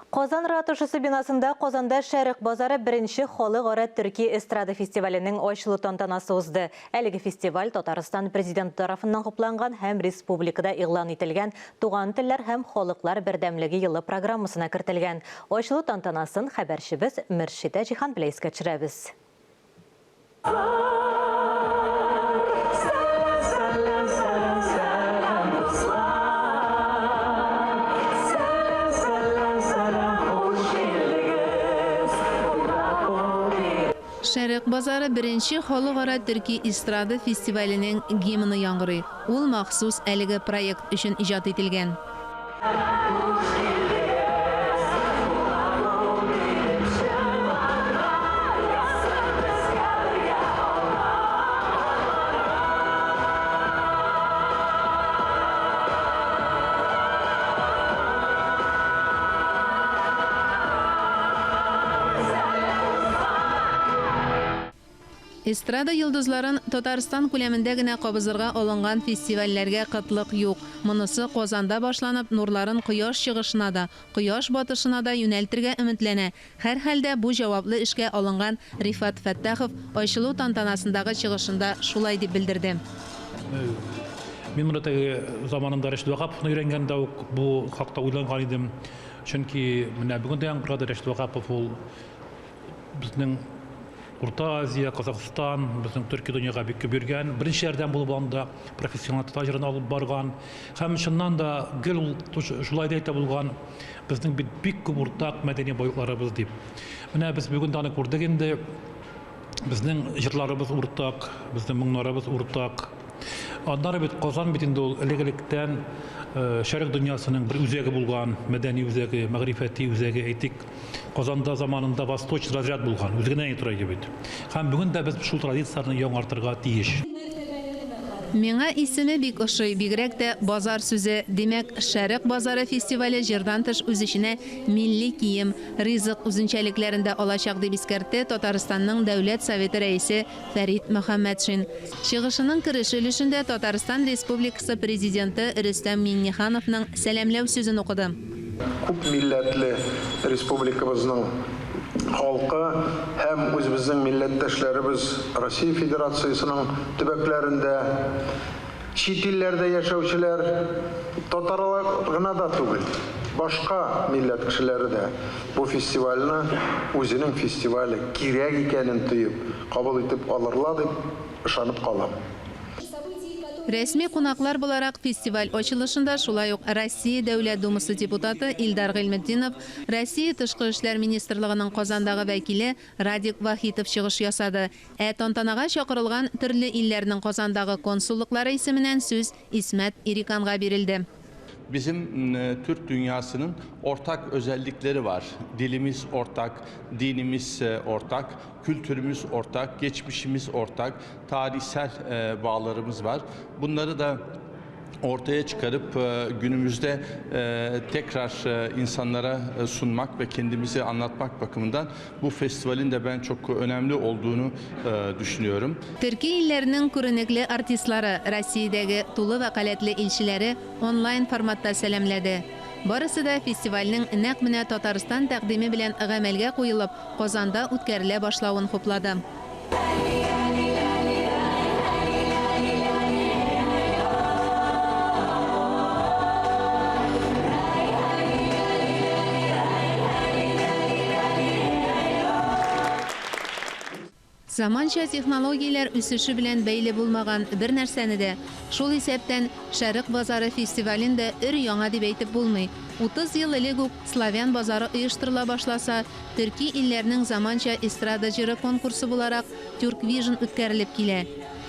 Казан ратушасы бинасында Казанда Шәрык базары беренче халыкара төрки эстрада фестиваленең ачылу тантанасы узды. Әлеге фестиваль Татарстан Президенты тарафыннан хупланган һәм республикада игълан ителгән Туган телләр һәм халыклар бердәмлеге елы программасына кертелгән. Ачылу тантанасын хәбәрчебез Мөршидә Җиһан белән искә төшерәбез. Шәрык базары беренче халыкара төрки эстрада фестиваленең гимны яңгырый. Ул махсус әлеге проект өчен иҗат ителгән. Эстрада йолдызларын Татарстан күләмендә генә кабызырга алынган фестивальләргә кытлык юк. Монысы Казанда башланып, нурларын кояш чыгышына да, кояш батышына да юнәлтергә өметләнә. Һәрхәлдә, бу җаваплы эшкә алынган Рифат Фәттахов ачылу тантанасындагы чыгышында шулай дип белдерде. Мин моны теге заманында Рәшит Ваһаповны өйрәнгәндә үк бу хакта уйланган идем. Чөнки менә бүген дә яңгырады Рәшит Ваһапов ул Безнең Урта Азия, Казахстан, безнең төрки дөньяга бик күп йөргән, беренчеләрдән булып анда профессиональ татар җырын алып барган. Һәм чыннан да гел ул шулай да әйтә булган, безнең бит бик күп уртак мәдәни байлыкларыбыз дип. Менә без бүген дә аны күрдек инде. Безнең җырларыбыз уртак, безнең моңнарыбыз уртак. Аннары бит Казан бит инде ул элек-электән шәрык дөньясының бер үзәге булган, мәдәни үзәге, мәгърифәти үзәге, әйтик, Казанда заманында восточный разряд булган, үзе генә ни тора иде бит. Һәм бүген дә без шул традицияләрне яңартырга тиеш. Миңа исеме бик ошый, бигрәк тә базар сүзе. Димәк, Шәрык базары фестивале җырдан тыш үз эченә милли кием, ризык үзенчәлекләрен дә алачак, дип искәртте Татарстанның Дәүләт Советы Рәисе Фәрит Мөхәммәтшин. Чыгышының кереш өлешендә Татарстан Республикасы Президенты Рөстәм Миңнехановның сәламләү сүзен укыды. Күп милләтле республикабызның халкы һәм үзебезнең милләттәшләребез Россия Федерациясенең төбәкләрендә, чит илләрдә яшәүчеләр, татарлар гына да түгел, башка милләт кешеләре дә бу фестивальне үзенең фестивале, кирәк икәнен тоеп, кабул итеп алырлар дип ышанып калам. Рәсми кунаклар буларак фестиваль ачылышында шулай ук Россия Дәүләт Думасы депутаты Илдар Гыйльметдинов, Россия Тышкы эшләр министрлыгының Казандагы вәкиле Радик Вахитов чыгыш ясады. Ә тантанага чакырылган төрле илләрнең Казандагы консуллыклары исеменнән сүз Исмәт Ириканга бирелде. Bizim Türk dünyasının ortak özellikleri var. Dilimiz ortak, dinimiz ortak, kültürümüz ortak, geçmişimiz ortak, tarihsel bağlarımız var. Bunları da ortaya çıkarıp günümüzde tekrar insanlara sunmak ve kendimizi anlatmak bakımından bu festivalin de ben çok önemli olduğunu düşünüyorum. Төрки илләрнең күренекле артистлары, Россиядәге тулы вәкаләтле илчеләре онлайн форматта сәламләде. Барысы да фестивальнең нәкъ менә Татарстан тәкъдиме белән гамәлгә куелып, Казанда үткәрелә башлавын хуплады. Заманча технологияләр үсеше белән бәйле булмаган бер нәрсәне дә, шул исәптән Шәрык базары фестивален дә өр-яңа дип әйтеп булмый. 30 ел элек үк Славян базары оештырыла башласа, төрки илләрнең заманча эстрада җыры конкурсы буларак Тюрквижн үткәрелеп килә.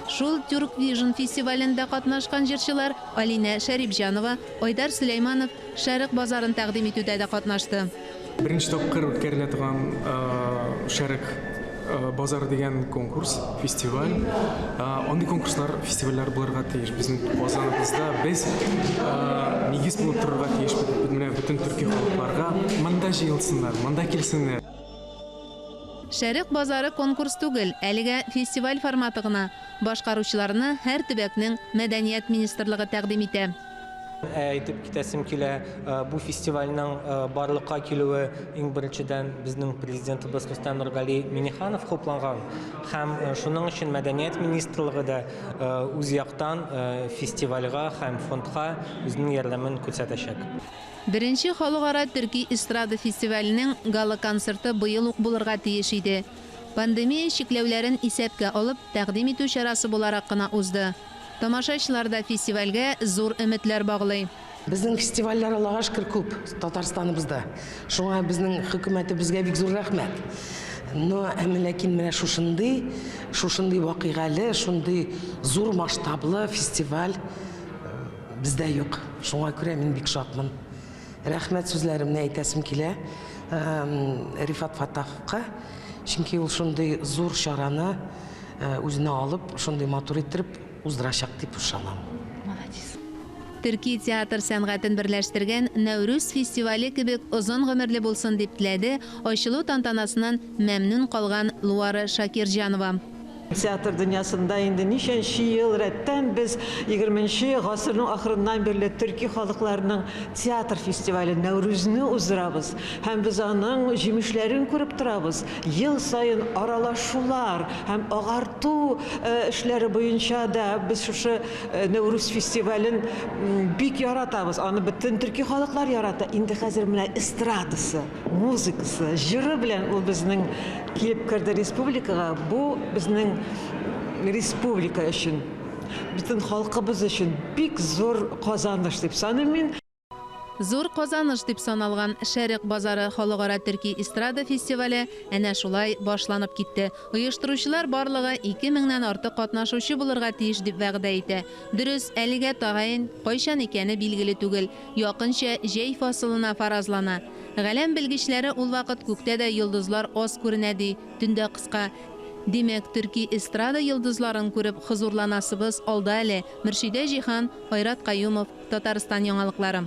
Шул Тюрквижн фестивалендә катнашкан җырчылар Алинә Шәрипҗанова, Айдар Сөләйманов Шәрык базарын тәкъдим итүдә дә катнашты. Беренче тапкыр үткәрелә торган Шәрык базары дигән конкурс, фестиваль. Андый конкурслар, фестивальләр булырга тиеш. Безнең Казаныбызда без нигез булып торырга тиеш менә бөтен төрки халыкларга. Монда җыелсыннар, монда килсеннәр. Шәрык базары конкурс түгел, әлегә фестиваль форматы гына. Башкаручыларны һәр төбәкнең мәдәният министрлыгы тәкъдим итә. Әйтеп китәсем килә, бу фестивальнең барлыкка килүе иң беренчедән безнең президентыбыз Рөстәм Нургали Миңнеханов хупланган һәм шуның өчен мәдәният министрлыгы да үз яктан фестивальгә һәм фондка үзенең ярдәмен күрсәтәчәк. Беренче халыкара төрки эстрада фестиваленең гала-концерты быел ук булырга тиеш иде. Пандемия чикләүләрен исәпкә алып, тәкъдим итү чарасы буларак кына узды. Тамашачылар да фестивальгә зур өметләр баглый. Безнең фестивальләр, Аллага шөкер, күп Татарстаныбызда. Шуңа безнең хөкүмәтебезгә бик зур рәхмәт. Но әмма ләкин менә шушындый, шушындый вакыйгале, шундый зур масштаблы фестиваль бездә юк. Шуңа күрә мин бик шатмын. Рәхмәт сүзләремне әйтәсем килә Рифат Фаттаховка, чөнки ул шундый зур чараны үзенә алып, шундый матур иттереп уздырачак дип ышанам. Молодец. Төрки театр сәнгатен берләштергән Нәүрүз фестивале кебек озын гомерле булсын, дип теләде ачылу тантанасыннан мәмнүн калган Луара Шакирҗанова. Театр дөньясында инде ничәнче ел рәттән без егерменче гасырның ахырыннан бирле төрки халыкларының театр фестивале Нәүрүзне уздырабыз һәм без аның җимешләрен күреп торабыз. Ел саен аралашулар һәм агарту эшләре буенча да без шушы Нәүрүз фестивален бик яратабыз. Аны бөтен төрки халыклар ярата. Инде хәзер менә эстрадасы, музыкасы, җыры белән ул безнең килеп керде республикага. Бу безнең республика өчен, бөтен халкыбыз өчен бик зур казаныш дип саныйм мин. Зур казаныш дип саналган Шәрык базары халыкара төрки эстрада фестивале әнә шулай башланып китте. Оештыручылар барлыгы 2 меңнән артык катнашучы булырга тиеш дип вәгъдә итә. Дөрес, әлегә тәгаен кайчан икәне билгеле түгел. Якынча җәй фасылына фаразлана. Галәм белгечләре ул вакыт күктә дә йолдызлар аз күренә ди, төндә кыска. Димәк, төрки эстрада йолдызларын күреп хозурланасыбыз алда әле. Мөршидә Җиһан, Айрат Каюмов, Татарстан яңалыклары.